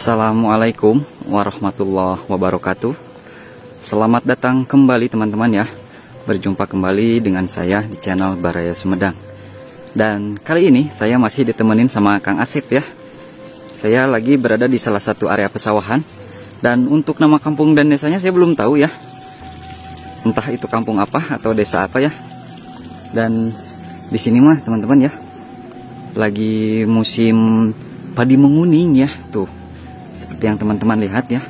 Assalamualaikum warahmatullahi wabarakatuh. Selamat datang kembali teman-teman ya. Berjumpa kembali dengan saya di channel Baraya Sumedang. Dan kali ini saya masih ditemenin sama Kang Asep ya. Saya lagi berada di salah satu area pesawahan. Dan untuk nama kampung dan desanya saya belum tahu ya. Entah itu kampung apa atau desa apa ya. Dan di sini mah teman-teman ya, lagi musim padi menguning ya. Tuh, seperti yang teman-teman lihat ya,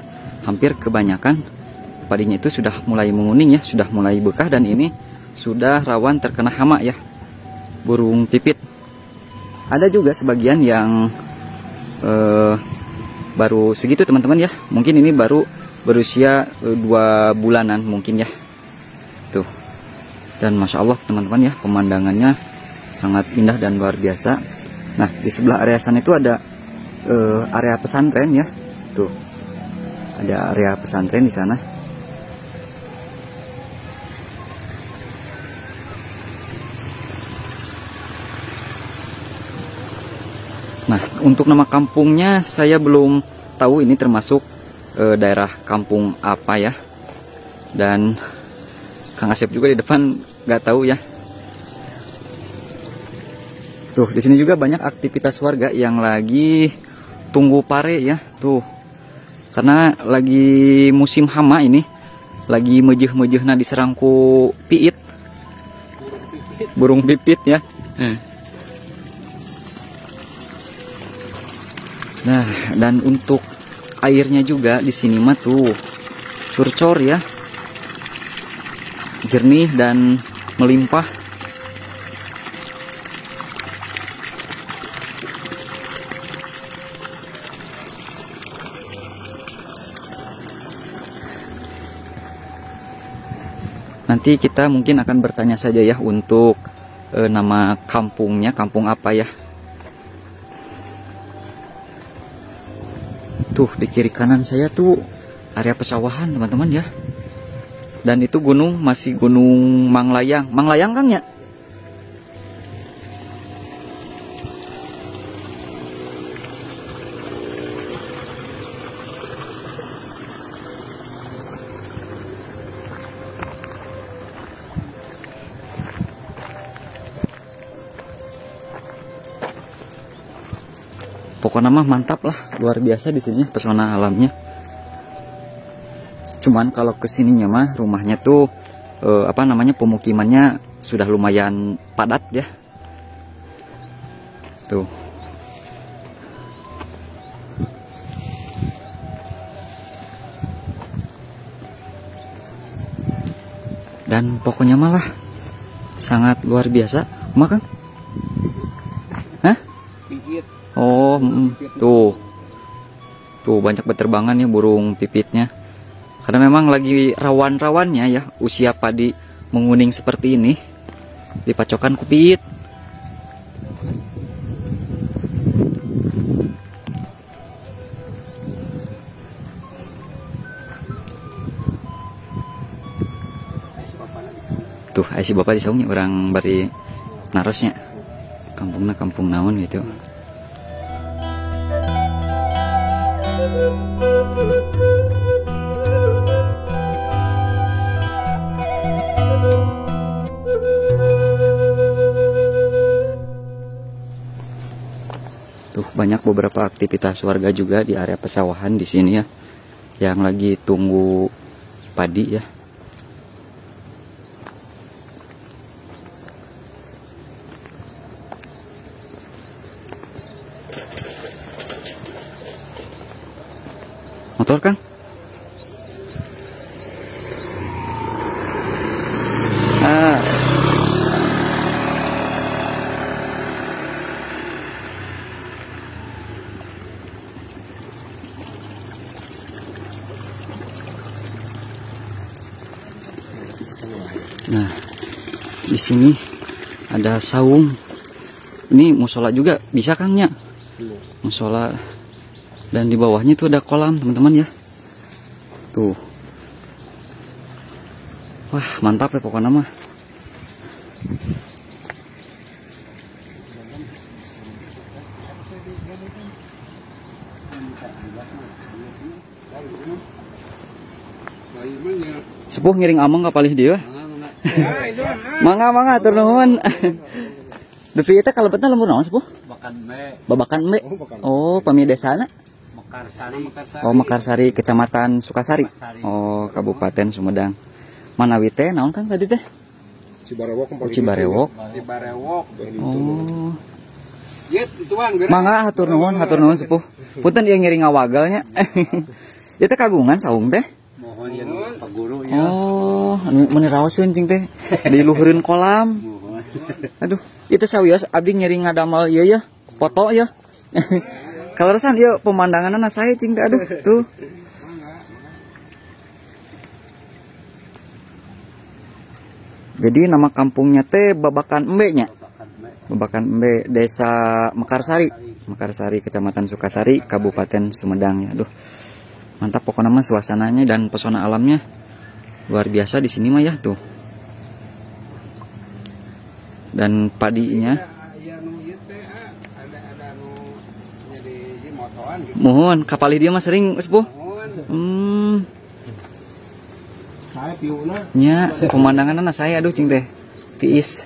hampir kebanyakan padinya itu sudah mulai menguning ya, sudah mulai bekah, dan ini sudah rawan terkena hama ya, burung pipit. Ada juga sebagian yang baru segitu teman-teman ya, mungkin ini baru berusia 2 bulanan mungkin ya. Tuh, dan masya Allah teman-teman ya, pemandangannya sangat indah dan luar biasa. Nah, di sebelah area sana itu ada area pesantren ya. Tuh, ada area pesantren di sana. Nah, untuk nama kampungnya saya belum tahu, ini termasuk daerah kampung apa ya. Dan Kang Asep juga di depan nggak tahu ya. Tuh, di sini juga banyak aktivitas warga yang lagi tunggu pare ya. Tuh, karena lagi musim hama ini, lagi mejeh-mejehna diserang ku piit, burung pipit ya. Nah, dan untuk airnya juga di sini mah tuh curcor ya, jernih dan melimpah. Nanti kita mungkin akan bertanya saja ya untuk nama kampungnya, kampung apa ya. Tuh, di kiri kanan saya tuh area pesawahan teman-teman ya. Dan itu gunung masih Gunung Manglayang. Manglayang Kang ya? Pokoknya mah mantap lah, luar biasa di sini pesona alamnya. Cuman kalau kesininya mah rumahnya tuh apa namanya, pemukimannya sudah lumayan padat ya. Tuh. Dan pokoknya malah sangat luar biasa. Makan? Hah? Oh, tuh. Tuh banyak berterbangan ya burung pipitnya. Karena memang lagi rawan-rawannya ya, usia padi menguning seperti ini dipacokan ku piit. Tuh, ai si bapak di saungnya orang bari narosnya. Kampungna kampung naon gitu. Tuh, banyak beberapa aktivitas warga juga di area pesawahan di sini ya, yang lagi tunggu padi ya. Motor kan? Ah. Nah, di sini ada saung. Ini musola juga bisa Kang ya? Musola. Dan di bawahnya tuh ada kolam teman-teman ya. Tuh. Wah, mantap ya pokoknya mah. Sepuh ngiring ameng ka palih dieu. Mangga mangga atur nuhun. Dupi eta kalebetna lembur naon sepuh? Babakan Embe. Babakan Embe. Oh, pami desana? Mekarsari. Oh, Mekarsari, Kecamatan Sukasari. Oh, Kabupaten Sumedang. Manawi teh naon Kang tadi teh? Cibarewok. Oh, Cibarewok. Cibarewok. Oh. Mangga hatur nuhun sepuh. Punten ieu ngiring ngawagal nya. Ieu teh kagungan saung teh? Mohon ya Pak Guru ya. Oh, meuni raoseun cing teh. Diluhureun kolam. Aduh, ieu teh sawios abdi ngiring ngadamel ieu ya, foto ya. Kaleresan ieu pemandanganna sae cing teh aduh tuh. Jadi nama kampungnya teh Babakan Embe nya. Babakan Embe, Desa Mekarsari. Mekarsari, Kecamatan Sukasari, Kabupaten Sumedang ya. Aduh. Mantap pokoknya mah suasananya dan pesona alamnya luar biasa di sini mah ya tuh. Dan padinya. Mohon kapali dia mah sering sepuh. Nya pemandanganna saya aduh cing teh. Tiis.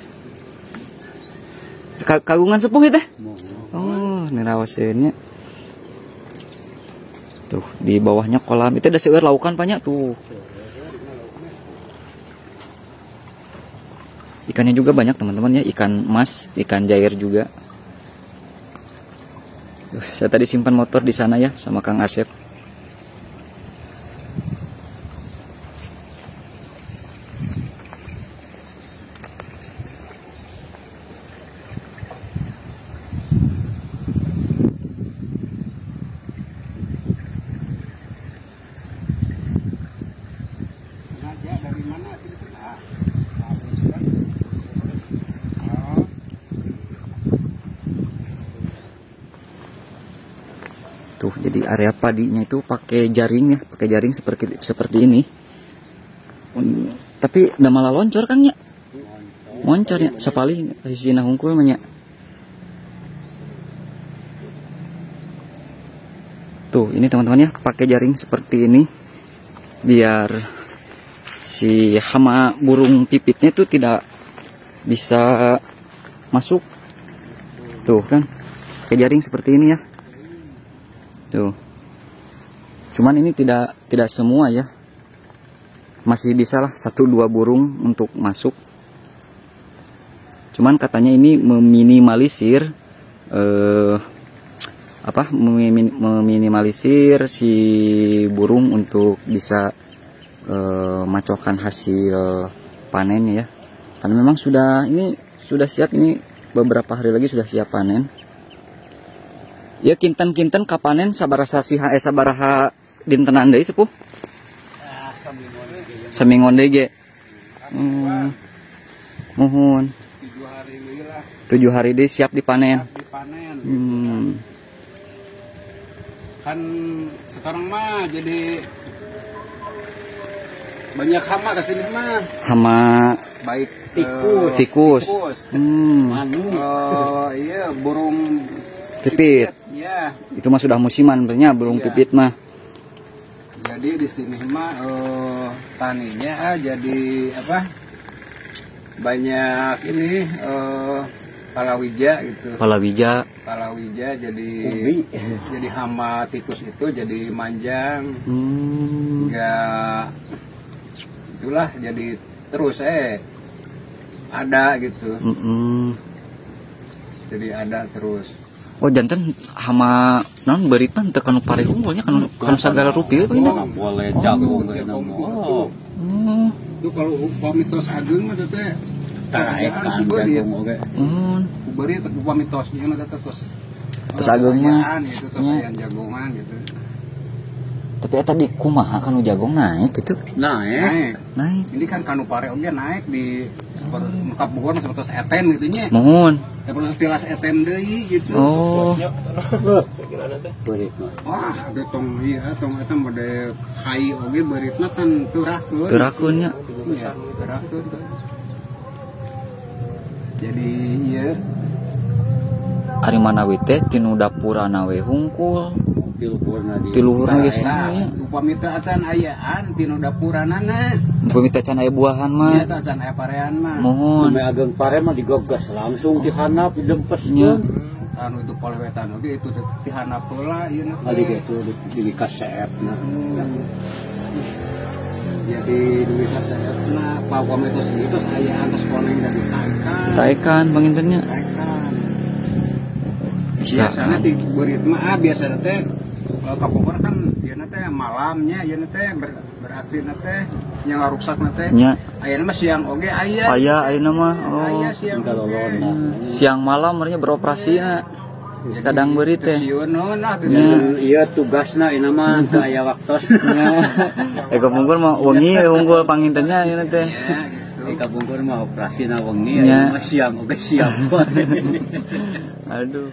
Kagungan sepuh ya teh? Oh, nirawaseun nya. Tuh, di bawahnya kolam. Itu ada seueur laukan banyak tuh. Ikannya juga banyak teman-teman ya, ikan mas, ikan jair juga. Tuh, saya tadi simpan motor di sana ya sama Kang Asep. Tuh, jadi area padinya itu pakai jaring ya, pakai jaring seperti ini. Tapi udah malah loncor Kang nya. Moncor ya, sapali sisina hungkul mah nya. Tuh, ini teman-teman ya, pakai jaring seperti ini biar si hama burung pipitnya itu tidak bisa masuk. Tuh kan, pakai jaring seperti ini ya. Tuh. Cuman ini tidak semua ya. Masih bisa lah 1-2 burung untuk masuk. Cuman katanya ini meminimalisir meminimalisir si burung untuk bisa macokan hasil panennya ya. Karena memang sudah siap, ini beberapa hari lagi sudah siap panen. Ya kinten-kinten kapanen sabaraha siha sabaraha dintenan deui sepuh? Saminggon deui ge. Muhun. 7 hari deui siap dipanen. Siap dipanen. Kan sekarang mah jadi banyak hama ke sini mah. Hama baik tikus. Iya, burung pipit. Ya. Itu mah sudah musiman sebenarnya burung ya. Pipit mah. Jadi di sini mah taninya jadi apa? Banyak ini palawija gitu. Palawija. Palawija jadi ubi. Jadi hama tikus itu jadi manjang. Enggak itulah jadi terus ada gitu. Jadi ada terus. Oh jantan hama non beritan teu kanu pare unggulnya kanu sagala rupi we panginten. Boleh jagung we mah. Itu kalau upami tos ageung mah teh taekan jagung oge. Beurit upami tos ieu mah teh tos. Tos ageung mah gitu tos aya jagongan gitu. Tapi eta di kumaha kanu jagong naik gitu? Naik. Naik. Ini kan kanu pare oge naik di seperti Bogor seperti eten gitu nya. Mohon. Seperti tilas eten deui gitu. Oh. Wah, aduh tong ieu tong eta mode kai oge beuritna kan turakeun. Turakeun nya. Iya, turakeun tuh. Jadi ieu ari manawi teh tinu dapurana we hungkul. Ti luhurna di. Ti luhurna ge. Nah, upami teu acan ayaan tinu dapuranana. Upami teh can aya buahan mah. Iya teh acan aya parean mah. Mohon. Meme ageng pare mah digogas langsung di handap Nya. didempeskeun. Anu itu polewetan oge itu ti handap heula ieu na teh. Adi gitu di kasepna. Jadi duit kasepna pawam itu itu ayaan tos koneng dari taekan. Taekan panginten nya. Taekan. Bisa. Biasanya ti beurit mah biasanya teh kapungkur kan ieu teh malamnya ieu teh beraksi teh yang ngaruksakna teh. Nya. Ayeuna mah siang oge aya. Aya ayeuna mah. Oh. Aya siang Tinggal oge. lolona. Siang malam merenya beroperasi na. Kadang beurit teh. Sieun lah teu Nya. Iya tugasna ini mah teu aya waktos. Nya. Kapungkur mah wengi unggul pangintennya ieu teh. Ya, gitu. Kapungkur mah operasina wengi Nya. aya mah siang oge siap. Aduh.